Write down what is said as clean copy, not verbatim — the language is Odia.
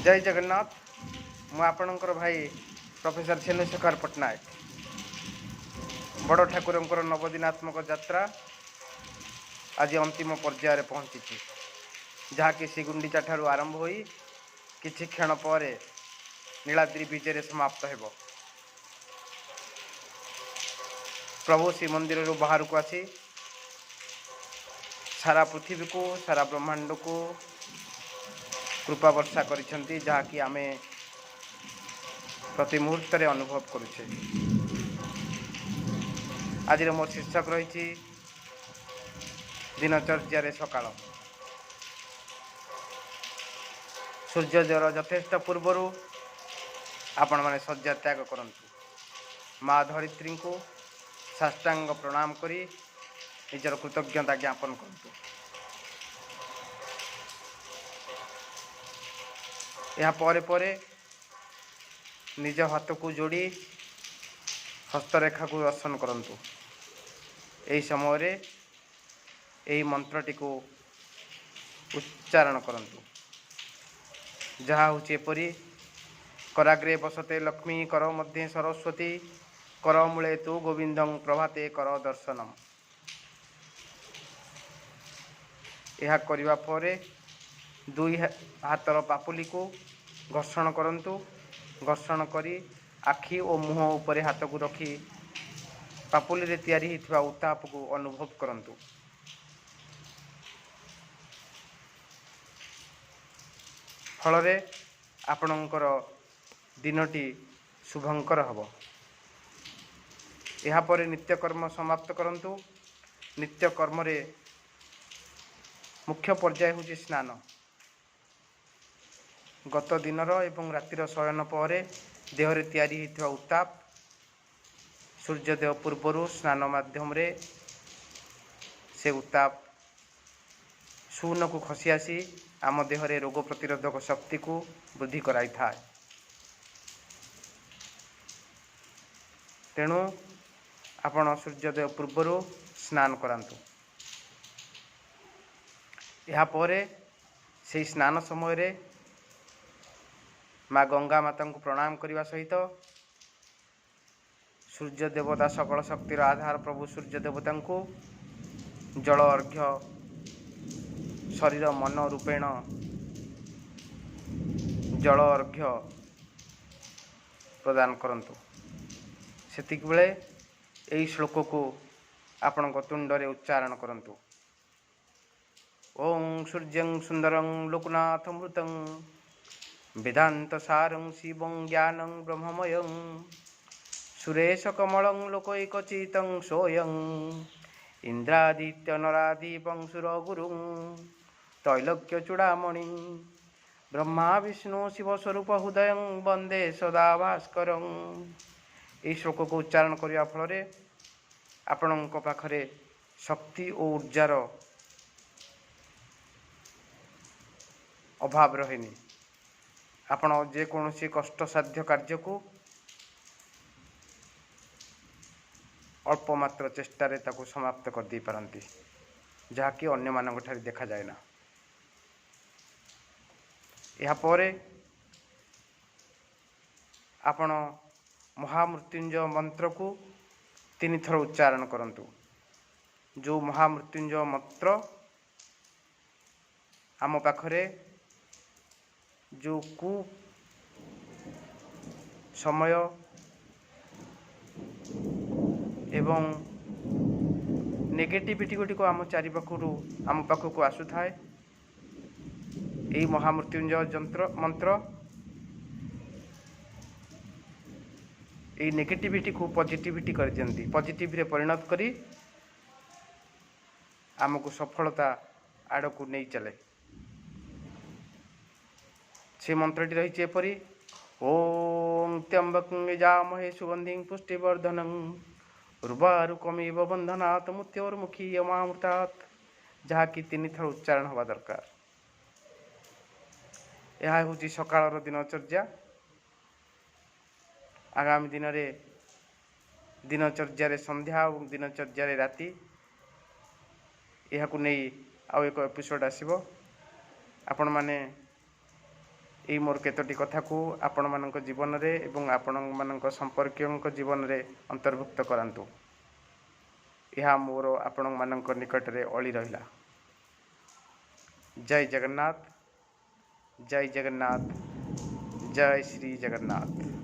ଜୟ ଜଗନ୍ନାଥ। ମୁଁ ଆପଣଙ୍କର ଭାଇ ପ୍ରଫେସର ଛେନୁଶେଖର ପଟ୍ଟନାୟକ। ବଡ଼ ଠାକୁରଙ୍କର ନବଦିନାତ୍ମକ ଯାତ୍ରା ଆଜି ଅନ୍ତିମ ପର୍ଯ୍ୟାୟରେ ପହଞ୍ଚିଛି, ଯାହାକି ଶ୍ରୀଗୁଣ୍ଡିଚା ଠାରୁ ଆରମ୍ଭ ହୋଇ କିଛି କ୍ଷଣ ପରେ ନୀଳାଦ୍ରି ବିଜୟରେ ସମାପ୍ତ ହେବ। ପ୍ରଭୁ ଶ୍ରୀମନ୍ଦିରରୁ ବାହାରକୁ ଆସି ସାରା ପୃଥିବୀକୁ, ସାରା ବ୍ରହ୍ମାଣ୍ଡକୁ କୃପା ବର୍ଷା କରିଛନ୍ତି, ଯାହାକି ଆମେ ପ୍ରତି ମୁହୂର୍ତ୍ତରେ ଅନୁଭବ କରୁଛେ। ଆଜିର ମୋର ଶୀର୍ଷକ ରହିଛି ଦିନଚର୍ଯ୍ୟାରେ ସକାଳ। ସୂର୍ଯ୍ୟୋଦୟର ଯଥେଷ୍ଟ ପୂର୍ବରୁ ଆପଣମାନେ ଶଯ୍ୟା ତ୍ୟାଗ କରନ୍ତୁ। ମା ଧରିତ୍ରୀଙ୍କୁ ସାଷ୍ଟାଙ୍ଗ ପ୍ରଣାମ କରି ନିଜର କୃତଜ୍ଞତା ଜ୍ଞାପନ କରନ୍ତୁ। ଏହା ପରେ ପରେ ନିଜ ହାତକୁ ଯୋଡ଼ି ହସ୍ତରେଖାକୁ ଦର୍ଶନ କରନ୍ତୁ। ଏହି ସମୟରେ ଏହି ମନ୍ତ୍ରଟିକୁ ଉଚ୍ଚାରଣ କରନ୍ତୁ, ଯାହା ହେଉଛି ଏପରି: କରାଗ୍ରେ ବସତେ ଲକ୍ଷ୍ମୀ, କର ମଧ୍ୟେ ସରସ୍ୱତୀ, କର ମୂଳେ ତୁ ଗୋବିନ୍ଦଂ, ପ୍ରଭାତେ କର ଦର୍ଶନମ। ଏହା କରିବା ପରେ ଦୁଇ ହାତର ପାପୁଲିକୁ ଘର୍ଷଣ କରନ୍ତୁ। ଘର୍ଷଣ କରି ଆଖି ଓ ମୁହଁ ଉପରେ ହାତକୁ ରଖି ପାପୁଲିରେ ତିଆରି ହୋଇଥିବା ଉତ୍ତାପକୁ ଅନୁଭବ କରନ୍ତୁ। ଫଳରେ ଆପଣଙ୍କର ଦିନଟି ଶୁଭଙ୍କର ହେବ। ଏହାପରେ ନିତ୍ୟକର୍ମ ସମାପ୍ତ କରନ୍ତୁ। ନିତ୍ୟକର୍ମରେ ମୁଖ୍ୟ ପର୍ଯ୍ୟାୟ ହେଉଛି ସ୍ନାନ। ଗତ ଦିନର ଏବଂ ରାତିର ଶୟନ ପରେ ଦେହରେ ତିଆରି ହୋଇଥିବା ଉତ୍ତାପ ସୂର୍ଯ୍ୟୋଦୟ ପୂର୍ବରୁ ସ୍ନାନ ମାଧ୍ୟମରେ ସେ ଉତ୍ତାପ ଶୂନକୁ ଖସି ଆସି ଆମ ଦେହରେ ରୋଗ ପ୍ରତିରୋଧକ ଶକ୍ତିକୁ ବୃଦ୍ଧି କରାଇଥାଏ। ତେଣୁ ଆପଣ ସୂର୍ଯ୍ୟୋଦୟ ପୂର୍ବରୁ ସ୍ନାନ କରାନ୍ତୁ। ଏହାପରେ ସେହି ସ୍ନାନ ସମୟରେ ମା ଗଙ୍ଗା ମାତାଙ୍କୁ ପ୍ରଣାମ କରିବା ସହିତ ସୂର୍ଯ୍ୟ ଦେବତା, ସକଳ ଶକ୍ତିର ଆଧାର ପ୍ରଭୁ ସୂର୍ଯ୍ୟ ଦେବତାଙ୍କୁ ଜଳ ଅର୍ଘ୍ୟ ଶରୀର ମନ ରୂପେଣ ଜଳ ଅର୍ଘ୍ୟ ପ୍ରଦାନ କରନ୍ତୁ। ସେତିକିବେଳେ ଏହି ଶ୍ଲୋକକୁ ଆପଣଙ୍କ ତୁଣ୍ଡରେ ଉଚ୍ଚାରଣ କରନ୍ତୁ। ଓଁ ସୂର୍ଯ୍ୟଂ ସୁନ୍ଦରଂ ଲୋକନାଥମୃତଂ ବେଦାନ୍ତ ସାରଂ ଶିବଂ ଜ୍ଞାନଂ ବ୍ରହ୍ମମୟଂ ସୁରେଶ କମଳଂ ଲୋକୈକଚିତଂ ସ୍ୱୟଂ ଇନ୍ଦ୍ରାଦିତ୍ୟ ନରାଧିପଂ ସୁରଗୁରୁଂ ତ୍ରୈଲୋକ୍ୟ ଚୂଡ଼ାମଣିଂ ବ୍ରହ୍ମା ବିଷ୍ଣୁ ଶିବସ୍ୱରୂପ ହୃଦୟଂ ବନ୍ଦେ ସଦା ଭାସ୍କରଂ। ଏହି ଶ୍ଲୋକକୁ ଉଚ୍ଚାରଣ କରିବା ଫଳରେ ଆପଣଙ୍କ ପାଖରେ ଶକ୍ତି ଓ ଉର୍ଜାର ଅଭାବ ରହେନି। ଆପଣ ଯେକୌଣସି କଷ୍ଟସାଧ୍ୟ କାର୍ଯ୍ୟକୁ ଅଳ୍ପ ମାତ୍ର ଚେଷ୍ଟାରେ ତାକୁ ସମାପ୍ତ କରିଦେଇପାରନ୍ତି, ଯାହାକି ଅନ୍ୟମାନଙ୍କ ଠାରେ ଦେଖାଯାଏ ନା। ଏହାପରେ ଆପଣ ମହାମୃତ୍ୟୁଞ୍ଜୟ ମନ୍ତ୍ରକୁ 3 ଥର ଉଚ୍ଚାରଣ କରନ୍ତୁ। ଯେଉଁ ମହାମୃତ୍ୟୁଞ୍ଜୟ ମନ୍ତ୍ର ଆମ ପାଖରେ ଯେଉଁ କୁ ସମୟ ଏବଂ ନେଗେଟିଭିଟି ଗୁଡ଼ିକ ଆମ ଚାରିପାଖରୁ ଆମ ପାଖକୁ ଆସୁଥାଏ, ଏହି ମହାମୃତ୍ୟୁଞ୍ଜୟ ଯନ୍ତ୍ର ମନ୍ତ୍ର ଏଇ ନେଗେଟିଭିଟିକୁ ପଜିଟିଭିଟି କରିଦିଅନ୍ତି, ପଜିଟିଭରେ ପରିଣତ କରି ଆମକୁ ସଫଳତା ଆଡ଼କୁ ନେଇ ଚାଲେ। ସେ ମନ୍ତ୍ରଟି ରହିଛି ଏପରି: ଓଁ ତ୍ର୍ୟମ୍ବକଂ ଯଜାମହେ ସୁଗନ୍ଧିଂ ପୁଷ୍ଟିବର୍ଦ୍ଧନଂ ଉର୍ବାରୁକମିବ ବନ୍ଧନାତ୍ ମୃତ୍ୟୋର୍ମୁକ୍ଷୀୟମାମୃତାତ୍, ଯାହାକି 3 ଥର ଉଚ୍ଚାରଣ ହେବା ଦରକାର। ଏହା ହେଉଛି ସକାଳର ଦିନଚର୍ଯ୍ୟା। ଆଗାମୀ ଦିନରେ ଦିନଚର୍ଯ୍ୟାରେ ସନ୍ଧ୍ୟା ଏବଂ ଦିନଚର୍ଯ୍ୟାରେ ରାତି, ଏହାକୁ ନେଇ ଆଉ ଏକ ଏପିସୋଡ଼ ଆସିବ। ଆପଣମାନେ ଏଇ ମୋର କେତୋଟି କଥାକୁ ଆପଣମାନଙ୍କ ଜୀବନରେ ଏବଂ ଆପଣମାନଙ୍କ ସମ୍ପର୍କୀୟଙ୍କ ଜୀବନରେ ଅନ୍ତର୍ଭୁକ୍ତ କରାନ୍ତୁ। ଏହା ମୋର ଆପଣମାନଙ୍କ ନିକଟରେ ଅଳି ରହିଲା। ଜୟ ଜଗନ୍ନାଥ, ଜୟ ଜଗନ୍ନାଥ, ଜୟ ଶ୍ରୀ ଜଗନ୍ନାଥ।